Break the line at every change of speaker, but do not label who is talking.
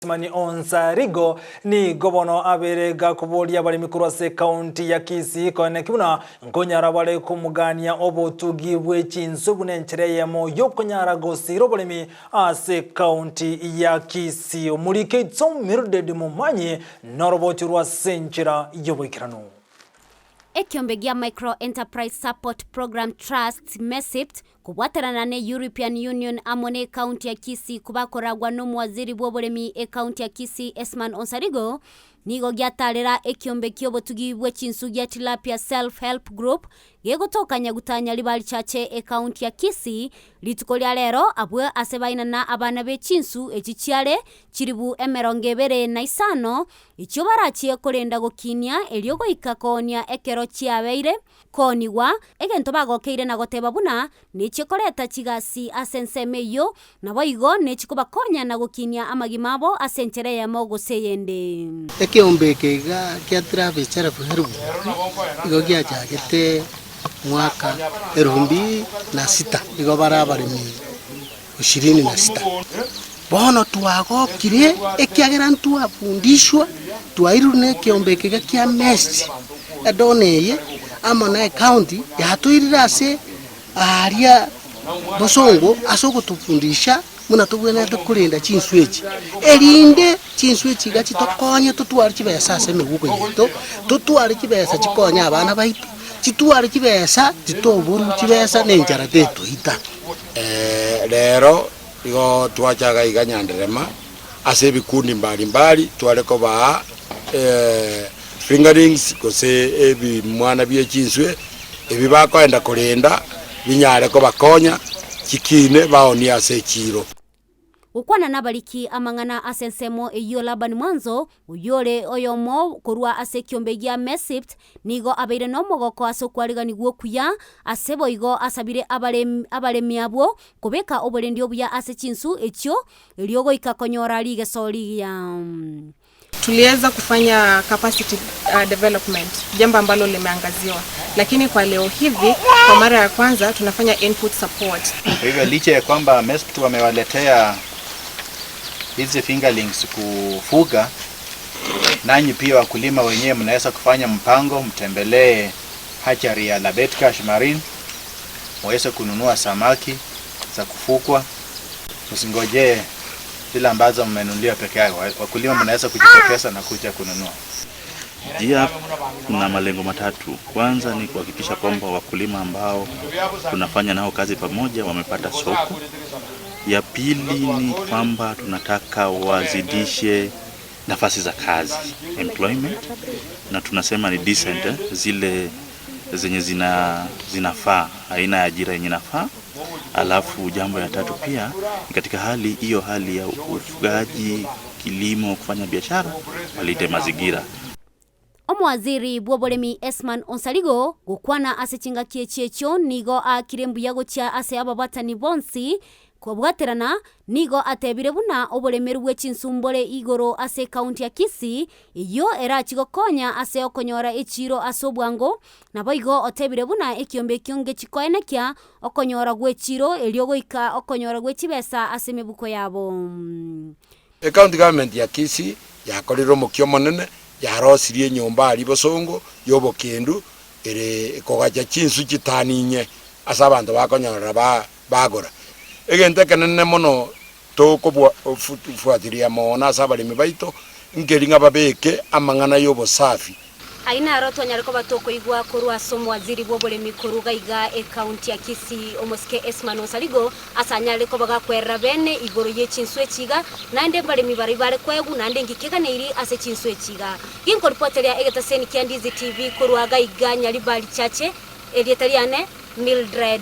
Mani Onsarigo nigo bono abere gakoboria abaremi korwa ase ekaunti ya Kisii koeneki buna nkonyara bare komogania obotugi bwe chinswe buna enchera eyemo yokonyara gosira oboremi ase ekaunti ya Kisii. Omorike Itso Mildred Momanyi noroboti rwa ase enchera yoboikeranu.
Ekiombe gia Micro Enterprise Support Programme Trust, MESIPT, Kobwaterana ne European Union amo ne Ekaunti ya Kisii kobakoragwa nomowaziri bw'oboremi Ekaunti ya Kisii Esman Onsarigo, nigo giatarera ekiombe ki'obotugi bwe chinsu gia Tilapia Self Help Group gegotoka Nyagutanya Ribarichache Ekaunti ya Kisii rituko ria rero abwo ase bainana abana be chinsu echi chiare chiribu 25 echio barachie korenda gokinia erio goika koonia ekero chiabeire Koonigwa, egento bagokeire na goteba buna nechie koreta chigasi ase ensemo eyio, naboigo nechie kobakonya na gokinia amagima abo ase enchera eyemo gose eyende.
Ekeombe eke iga gia Travis Charafu Herubu igo giachagete mwaka 2006, igo bare abaremi 26. Bono twagokire ekiagera ntwafundishwa, twairurwe nekeombe eke iga kia Messi, edona eye amo na ecounty yatoirire ase aaria bosongo ase ogotofundisha buna tobwenerete korenda chinswe echi, erinde chinswe echi iga chitokonye totware chibesa ase emebuko yaito, totware chibesa chikonye abana baito, chitware chibesa titoborwa chibesa na enchara tetoita.
Rero igo twachaga iga Nyanderema ase ebikundi mbari mbari tware kobaa fingerlings gose ebimwana bie chinswe ebi bakoenda korenda binyare kobakonya chikine baonie ase echiiro.
Gokwana nabariki amang'ana ase ensemo eyio Labani mwanzo, oyore oyomo korwa ase ekiombe gia Mesipt, nigo abeire nomogoko ase okwariganigwa okuya, ase boigo asabire abaremi abwo kobeka oborendi obuya ase chinsu echio, erio goika konyora rigeso rigiya.
Tuliweza kufanya capacity development, jambo ambalo limeangaziwa, lakini kwa leo hivi kwa mara ya kwanza tunafanya input support.
Kwa hivyo licha ya kwamba MESPT wamewaletea hizi fingerlings kufuga, nanyi pia wakulima wenyewe mnaweza kufanya mpango, mtembelee hatchery ya Labet Cash Marine muweze kununua samaki za kufugwa, msingojee zile ambazo mmenunulia peke yake. Wakulima mnaweza kujitokeza na kuja kununua.
GIAP kuna malengo matatu. Kwanza ni kuhakikisha kwamba wakulima ambao tunafanya nao kazi pamoja wamepata soko. Ya pili ni kwamba tunataka wazidishe nafasi za kazi employment, na tunasema ni decent eh, zile zenye zina zinafaa, aina ya ajira yenye nafaa. Alafu jambo ya tatu pia ni katika hali hiyo, hali ya ufugaji, kilimo, kufanya biashara, walinde mazingira.
Omowaziri bw'oboremi Esman Onsarigo gokwana ase chingaki echi echio nigo aakire mbuya gochia ase ababwatani bonsi Kobwaterana, nigo atebire buna oboremeru bwe chinsu mbore igoro ase ekaunti ya Kisii, eyio erachi gokonya ase okonyora echiiro ase obwango, naboigo otebire buna ekiombe ekio ngechi koenekia okonyora gwechiiro erio goika okonyora gwe chibesa ase emebuko yabo.
Ecounty government ya Kisii yakorire omokia omonene, yarosirie enyomba aria bosongo y'obokendu ere ekogacha chinsu chitani inye ase abanto bakonyorera ba bagora. Egento ekenene mono tokofuatiria mono ase abaremi baito nkeri ng'a babeke amang'ana y'obosafi.
Ayio naro twanyare koba tokoigwa korwa ase omowaziri bw'oboremi korwa iga iga ekaunti ya Kisii omosike Esman Onsarigo ase anyare koba gakwerera bene igoro ye chinswe echi iga naende mbaremi baria bare koegwa naende ngikeganeiri ase chinswe echi iga. Ginkoripoteria egetaseni kia Ndizi TV korwa iga iga Nyaribari Chache erieta riane Mildred.